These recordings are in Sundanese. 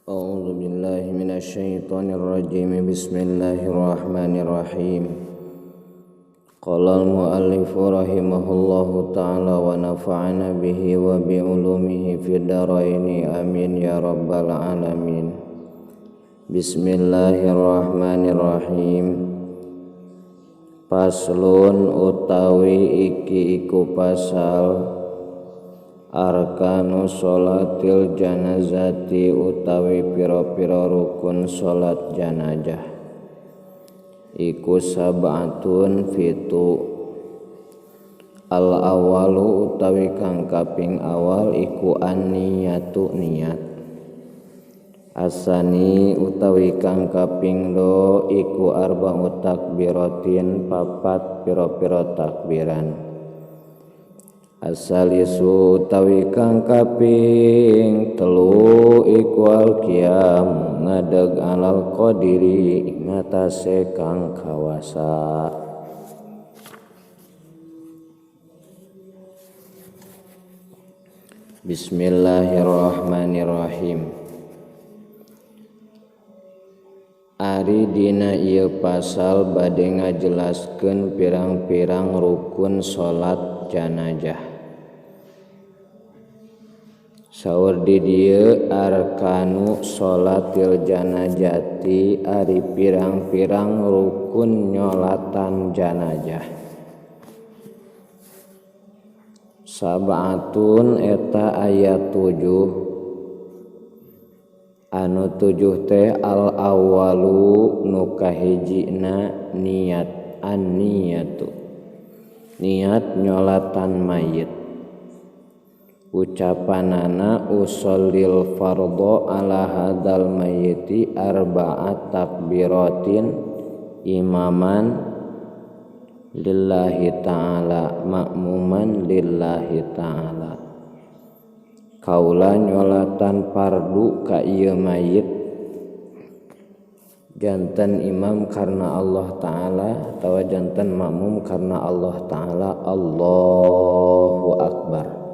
A'udzu billahi minasyaitonir rajim. Bismillahirrahmanirrahim. Qala al-muallif rahimahullahu ta'ala wa nafa'ana bihi wa bi ulumihi fid dharain. Amin ya rabbal alamin. Bismillahirrahmanirrahim. Paslon utawi iki iku pasal arkanu sholatil janazati utawi pira-pira rukun sholat janazah iku sab'atun fitu. Al awalu utawi kang kaping awal iku an-niyatu niat. Asani utawi kang kaping do iku arba'u takbiratin papat pira-pira takbiran. Asalisu utawi kang kaping telu iku al-qiyam ngadeg alal qadiri ngatasé kang kawasa. Bismillahirrahmanirrahim. Ari dina ieu pasal bade ngajelaskeun pirang-pirang rukun salat janazah. Saur di dieu arkanu sholatil janazati ari pirang-pirang rukun nyolatan janazah. Sab'atun eta aya 7. Anu 7 teh al awalu nu kahijina niat, an-niyatu niat nyolatan mayit. Ucapanana usallil fardho ala hadzal mayyiti arba'at takbiratin imaman lillahi ta'ala makmuman lillahi ta'ala. Kaula nyolatan fardu ka ieu mayit janten imam karena Allah ta'ala atawa janten makmum karena Allah ta'ala. Allahu akbar.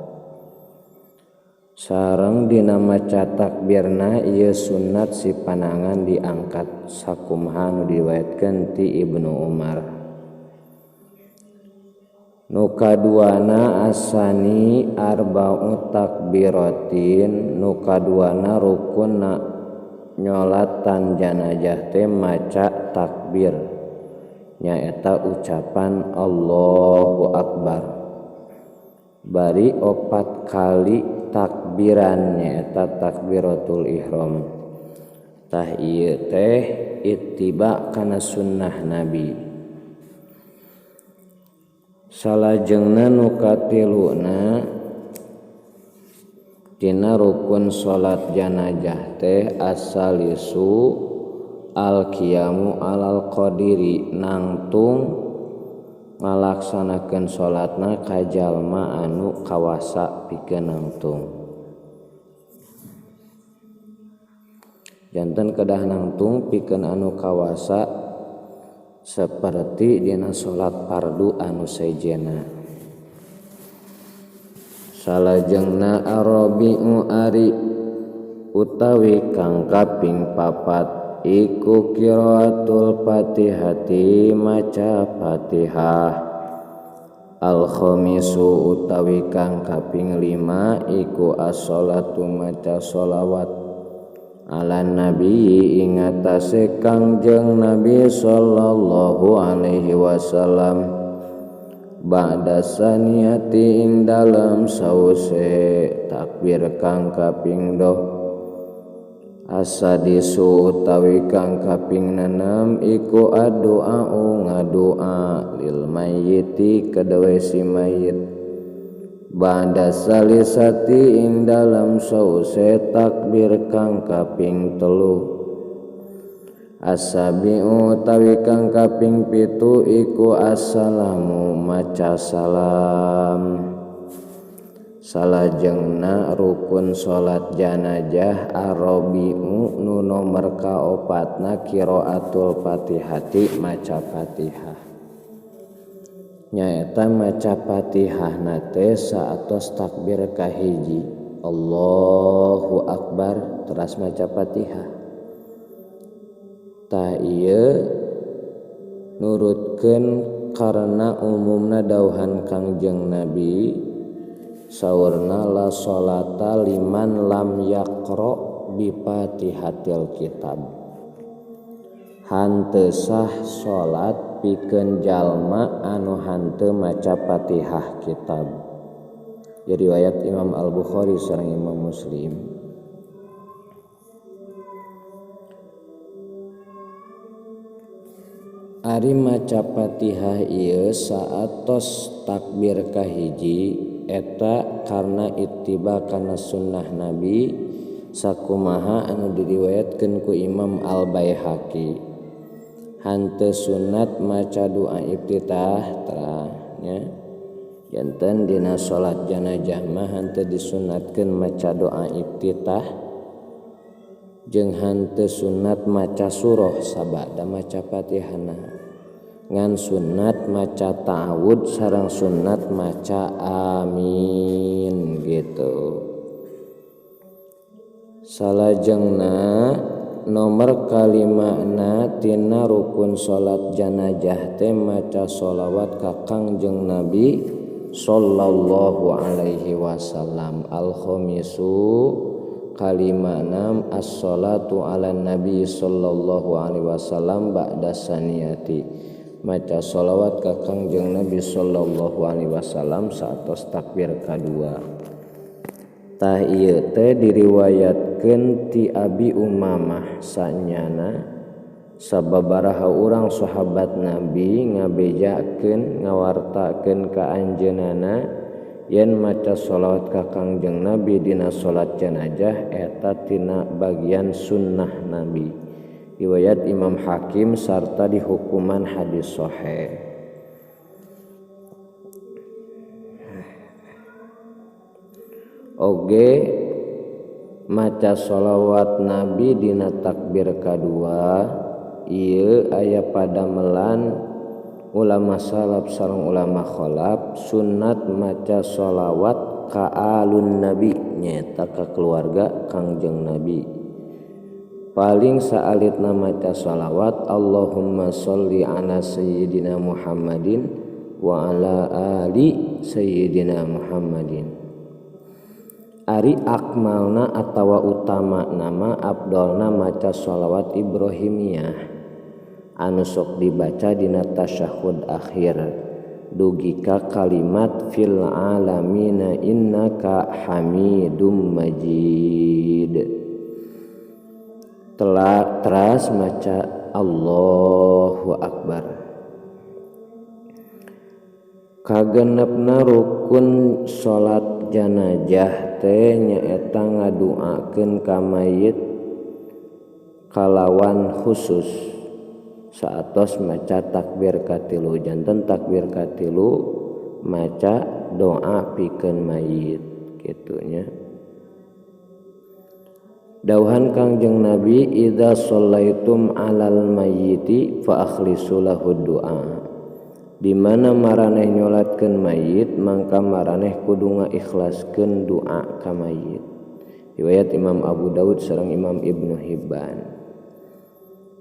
Sareng dina maca takbirna ieu sunat si panangan diangkat sakumaha nu diriwayatkeun ti Ibnu Umar. Nu kaduana asani arba'u takbiratin, nu kaduana rukunna nyolatan janazah teh maca takbir nyaeta ucapan Allahu akbar bari 4 kali takbiran nyaeta takbiratul ihram. Tah ieu teh ittiba kana sunnah Nabi. Salajengna nu katiluna tina rukun salat janazah teh asalisu al-qiyamu alal qadiri nangtung ngalaksanakeun salatna ka jalma anu kawasa pikeun nangtung. Janten kedah nangtung pikeun anu kawasa seperti dina salat fardu anu sejena. Salajengna arabiu ari utawi kang kaping 4 iku qiraatul Fatihati maca Fatihah. Al khamisu utawi kang kaping 5 iku as-sholatu maca sholawat ala nabi ing atase Kangjeng Nabi sallallahu alaihi wasallam ba'da saniyati ing dalem sause takbir kang kaping 2. Asadisu utawi kang kaping 6 iku addu'a ngadoa lil mayyiti kadewe si mayit ba'da salisati ing dalam sause takbir kang kaping 3. Asabi'u utawi kang kaping 7 iku assalamu maca salam. Salajengna rukun salat janazah arabiu nu nomer kaopatna qiraatul Fatihati maca Fatihah. Nyaeta maca Fatihahna teh saatos takbir kahiji. Allahu akbar teras maca Fatihah. Tah ieu nurutkeun karena umumna dauhan Kangjeng Nabi saurna la sholata liman lam yaqra bi Fatihatil kitab. Hanteu sah salat pikeun jalma anu hanteu maca Fatihah kitab. Riwayat Imam Al-Bukhari sareng Imam Muslim. Ari maca Fatihah ieu saatos takbir kahiji eta karena ittiba kana sunnah Nabi sakumaha anu diriwayatkeun ku Imam Al-Baihaqi. Hanteu sunat maca doa iftitah terah nya. Janten dina salat janazah mah hanteu disunatkeun maca doa iftitah jeung hanteu sunat maca surah sabada maca Fatihahna. Ngan sunat maca ta'awud sareng sunat maca amin gitu. Salajengna nomor kalimana tina rukun salat janazah teh maca sholawat ka Kangjeng Nabi sallallahu alaihi wasallam. Al-khamisu kalima enam as-salatu ala nabi sallallahu alaihi wasallam ba'da saniyati. Maca sholawat ka Kangjeng Nabi sallallahu alaihi wasallam saatos takbir kadua. Tah ieu teh diriwayatkeun ti Abi Umamah sanyana sababaraha urang sahabat Nabi ngabejakeun ngawartakeun ka anjeunana yen maca sholawat ka Kangjeng Nabi dina salat jenazah eta tina bagian sunnah Nabi. Riwayat Imam Hakim sarta dihukuman hadis sahih. Oge maca sholawat Nabi dina takbir kadua ieu aya padamelan ulama salaf sareng ulama khalaf sunat maca sholawat ka alun nabi nyaeta ka keluarga Kangjeng Nabi. Paling saalitna maca sholawat Allahumma sholli ala sayyidina Muhammadin wa ala ali sayyidina Muhammadin. Ari akmalna atawa utama nama abdolna maca sholawat Ibrahimiyah anu sok dibaca dina tasyahud akhir dugi ka kalimat fil alamina innaka hamidum majid. Telah teras maca Allahu akbar. Kagenepna rukun salat janazah teh nyaeta ngaduakeun ka mayit kalawan khusus saatos maca takbir katilu. Janten takbir katilu maca doa pikeun mayit kitu nya. Dauhan Kangjeng Nabi idza shallaitum alal mayyiti fa akhlisu lahu du'a. Di mana maraneh nyolatkeun mayit mangka maraneh kudu ngaikhlaskeun doa ka mayit. Riwayat Imam Abu Daud sareng Imam Ibnu Hibban.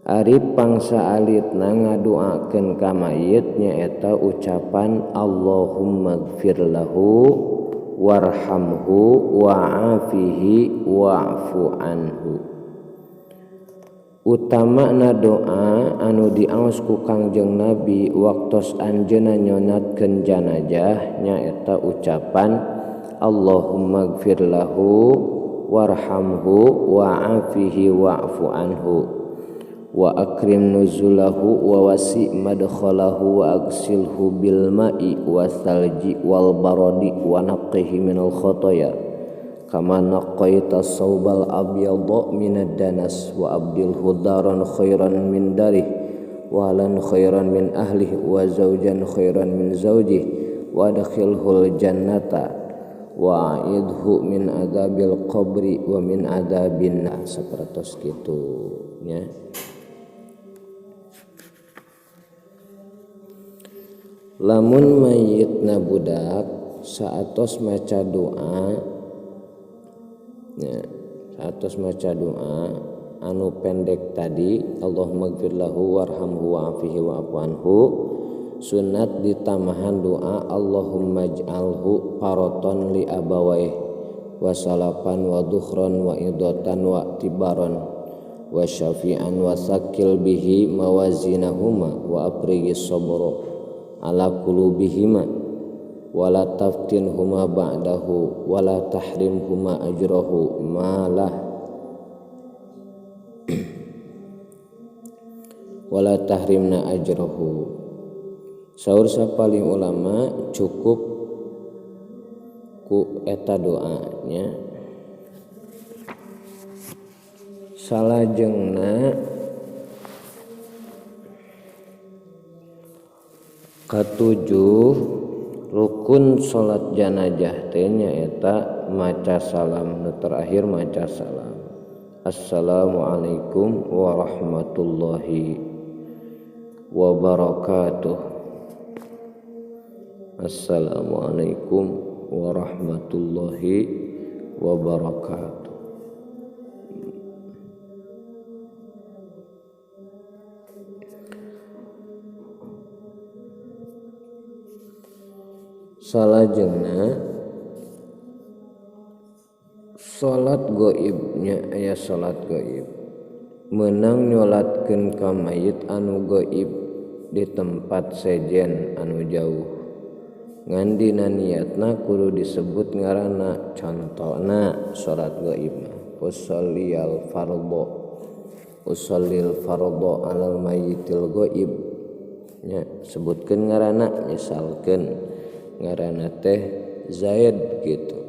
Ari pangsa alitna ngaduakeun ka mayit nyaeta ucapan Allahumma gfir lahu warhamhu wa'afihi wa'fu anhu. Utamana doa anu diaos ku Kangjeng Nabi waktos anjeunna nyonatkeun janazah nyaeta ucapan Allahumma gfir lahu warhamhu wa'afihi wa'fu anhu wa akrim nuzulahu wa wasi madkhalahu wa agsilhu bil ma'i wasalji wal baradi wa naqqihi minal khotoya kama naqqaita saubal abyadha minad danas wa abdilhu daran khairan min darih wa ahlan khairan min ahlih wa zawjan khairan min zawjih wa adkhilhul jannata wa a'idhu min adzabil qabri wa min adzabin nar. Sapertos kitu nya. Lamun mayitna budak saatos maca doa Ya, saatos maca doa anu pendek tadi Allahumma gfir lahu warhamhu wa'afihi wa'fu anhu, sunat ditamahan doa Allahumma ij'alhu paroton li abawaih wa salapan wa dukhron wa idatan wa tibaron wa syafi'an wa sakil bihi mawazinahuma wa aprigis sabra ala qulubihima wa la taftinhuma ba'dahu wa la tahrimhuma ajrahu malah wa la tahrimna ajrahu. Saur sapaling ulama cukup ku eta doanya. Salajengna katujuh rukun salat janazah teh nyaeta maca salam, nu terakhir maca salam. Assalamualaikum warahmatullahi wabarakatuh. Assalamualaikum warahmatullahi wabarakatuh. Salajengna salat gaibnya aya salat gaib meunang nyolatkeun ka mayit anu gaib di tempat sejen anu jauh, ngan dina niatna kudu disebut ngaranna. Contona salat gaib mah usalliyal fardhu, usallil fardhu alal mayyitil gaib nya, sebutkeun ngaranna, misalkeun ngaranna teh Zaid gitu,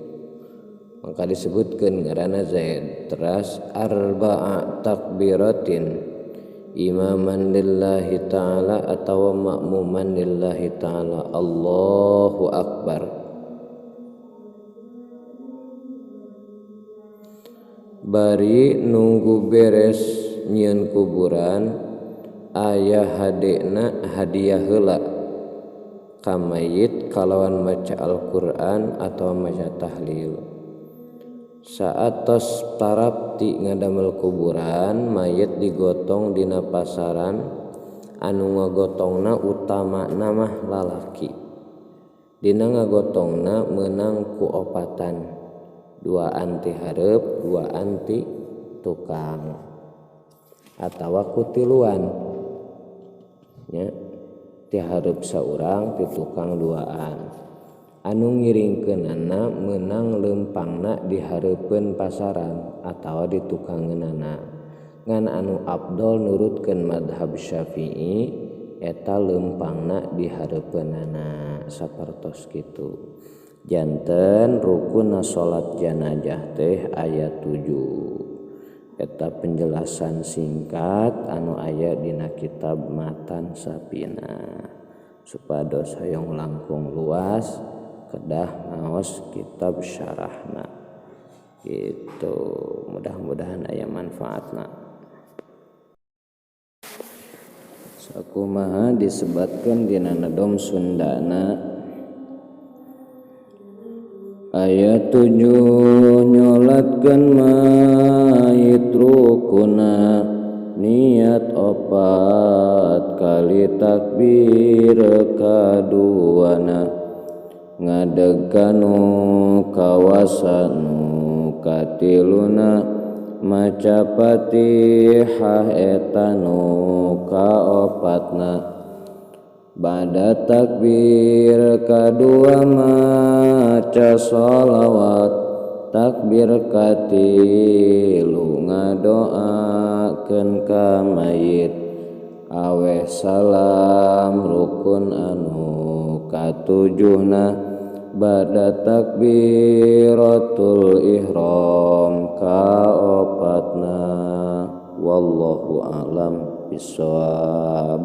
maka disebutkeun ngaranna Zaid. Teras arba'a takbiratin imaman lillahi ta'ala atawa makmuman lillahi ta'ala. Allahu akbar. Bari nunggu beres nyieun kuburan aya hadena hadiah heula ka mayit kalawan maca Al-Qur'an atau maca tahlil. Saatos tarapti ngadamel kuburan, mayit digotong dina pasaran anu ngagotongna utamana mah lalaki. Dina ngagotongna meunang ku opatan, dua anti hareup, dua anti tukang atawa ku tiluan nya, ti hareup saurang ti tukang duaan. Anu ngiringkeunana meunang leumpangna di hareupeun pasaran atawa di tukangeunana. Ngan anu abdol nurutkeun madhab Syafi'i eta leumpangna di hareupeunana sapertos kitu. Janten rukunna salat janazah teh aya 7. Eta penjelasan singkat anu aya dina kitab Matan Sapina. Supados hoyong langkung luas kedah maos kitab syarahna gitu. Mudah-mudahan aya manfaatna. Sakumaha disebatkeun dina nedom Sundana aya 7 nyolatkeun mayit rukuna niat 4 kali takbir kaduana ngadeg kanu kawasanu katiluna maca Fatihah eta nu kaopatna. Bada takbir kadua maca sholawat, takbir katilu ngadoakeun ka mayit, aweh salam rukun anu katujuhna. Bada takbiratul ihram kaopatna. Wallahu a'lam bissawab.